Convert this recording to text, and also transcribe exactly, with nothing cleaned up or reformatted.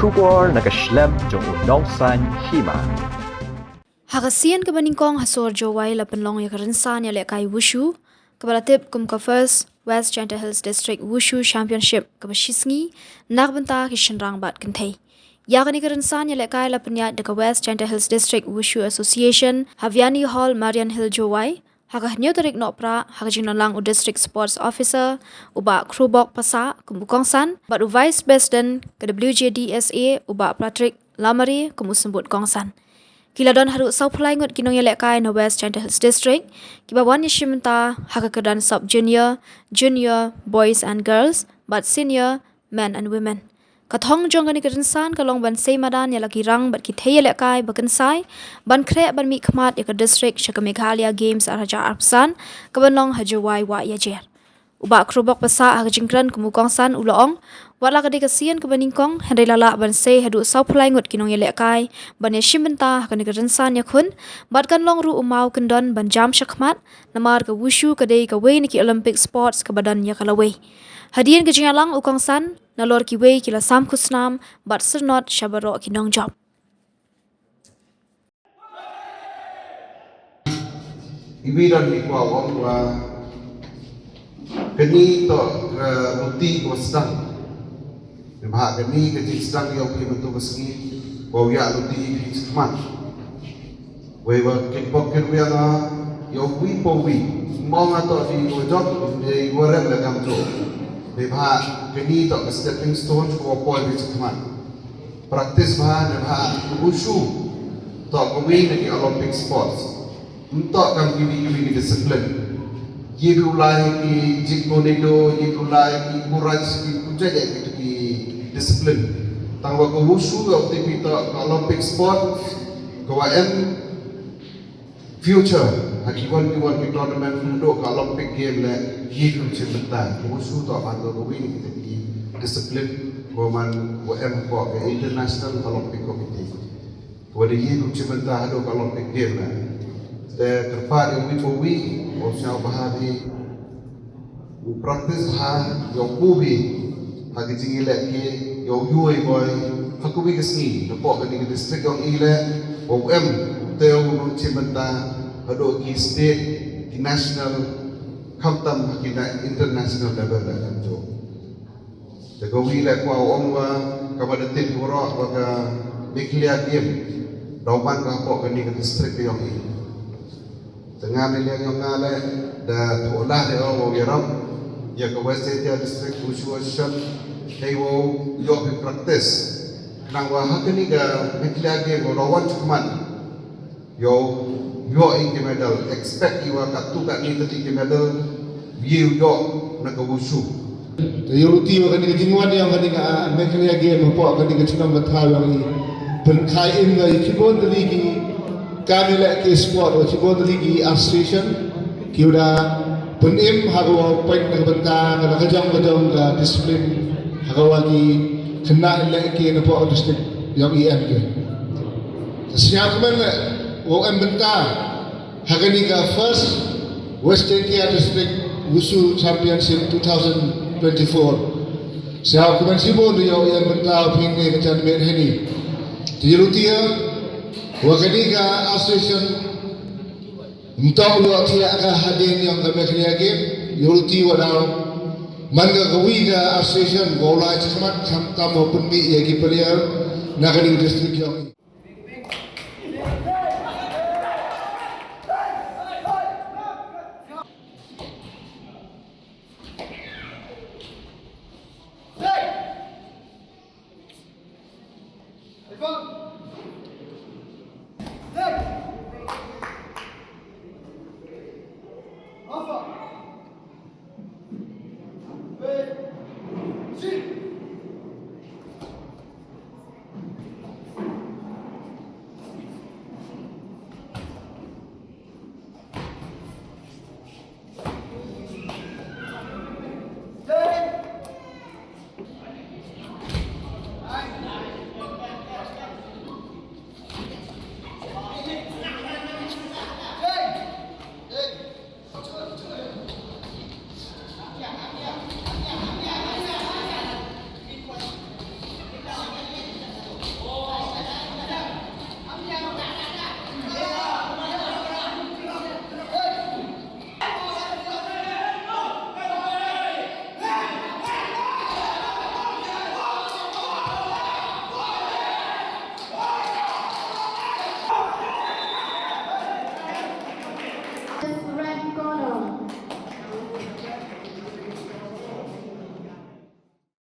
Khubor na ka shlem jong u nongsan hima. Ha ka sien kaba nyngkong ha sor Jowai la pynlong ïa ka rynsan ïalehkai wushu kaba la tip kum ka First West Jaintia Hills District Wushu Championship kaba shisngi na ka bynta ki shynrang bad kynthei. Ïa kane ka rynsan ïalehkai la pynïaid da ka West Jaintia Hills District Wushu Association ha Vianney Hall, Marian Hill, Jowai, ha ka hynñiew tarik Nohprah, ha ka jingdonlang u District Sports Officer, u Bah Khrubok Passah, kum u kongsan, bad u Vice President ka W J D S A, u Bah Patrick Lamare, kum u symbud kongsan. Ki la don haduh sawphew lai ngut ki nongïalehkai na West Jaintia Hills District, kiba wan ïashim bynta ha ka kyrdan Sub Junior, Junior, Boys and Girls, bad Senior, Men and Women. Ka thong jong kane ka rynsan ka long ban sei madan ïa la ki rang bad ki thei ïalehkai ba kynsai, ban khreh ban mih khmat ïa ka district sha ka Meghalaya Games ar hajar arphew san, kaban long ha Jowai Wah Ïajer. U Bah Khrubok Passah ha ka jingkren kum u kongsan u la ong, wat la ka dei ka sien kaba nyngkong, hynrei la lah ban sei haduh sawphew lai ngut ki nongïalehkai ban ïashim bynta ha kane ka rynsan ïakhun, bad kan long ruh u maw kyndon ban jam shakhmat, namar ka wushu ka dei kawei na ki Olympic sports kaba don ïa ka lawei. Hadien ka jingïalang u kongsan, nalor kiwei ki la sam khusnam bad syrnod sha baroh ki nongjop. Iwi don i kwah ong wa kani to ka ruti ko sdang. Ba kani ka jingsdang ïa u ki mynta ka sngi, wa u ïa ruti i ki sdang. Wei wa kit bok kit wiang a, ïa u wi po wi. Mong a to di ko jok, di warem da kam jo. Ba kani to ka stepping stone ko poi di sdang. Practice bha ne bha wushu. To kawei na ki Olympic sports. Nto kam kiwi kiwi ki discipline. Ye bi u lai ki jingkunido, ye bi u lai ki courage, ki kujai ki ki discipline. Tang wa ka wushu wa tipi to ka Olympic sports. Ka wa em future, ha ki wan ki wan ki tournament, kum dooh ka Olympic Game le, ye kum chim bynta, ka wushu to ban dooh ka win kita ki discipline, ko man wa em ko ka International Olympic Committee. Ko da ye kum chim bynta hadooh ka Olympic Game le. Te kyrpad ïa wi ko wi, ko sñiaw bha di, u practice bha, ïa u kubi, ha ki jingïalehkai, ïa u ïoh i boi, ha kubi ka sngi, na pok kani ka district yong i le, wa u em, u te u nong chim bynta, hadooh ki state, ki national, khamtam ha ki na international level da kan jo. Te ka wi le kwah u ong wa, kaba da tip waroh, wa ka Meghalaya Game, daw man ka pok kani ka district yong i. Te nga ne liang yong nga le, da thoh lah de o wow yarap, ïa ka West Jaintia District Wushu Association, hei wow ïoh phi practice. Khnang wa ha kani ka Meghalaya Game wow wan chukman. Ïoh, ïoh i ki medal, expect i wa katu kani kati ki medal, ïoh ïoh na ka wushu. Te ïoh luti wa kani ka jingwan yong kani ka, ah, Meghalaya Game hapoh kani ka chnong ka thaw yong i. Pynkhie im ka i chibun tylli ki kam ïalehkai sport, wa chibun tylli ki association, ki u da pynim ha ka wa peit na ka bynta ka, na ka jong ka jong ka discipline, ha ka wa ki khynnah ïalehkai na poh district yong i em ki. Te sñiaw kmen le, wa em bynta, ha kani ka First West Jaintia District Wushu Championship two thousand twenty-four. Sñiaw kmen shibun ïa u em bynta phi ne ka jan met hani. Te ïoh luti wa kani ka association nto ïoh thiah ka hadien yong ka Meghalaya Game, ïoh luti wa daw. Man ka kawi ka association, wa u lai chakmat, khamtam wa pynmih ïa ki player, na kani ka district yong i.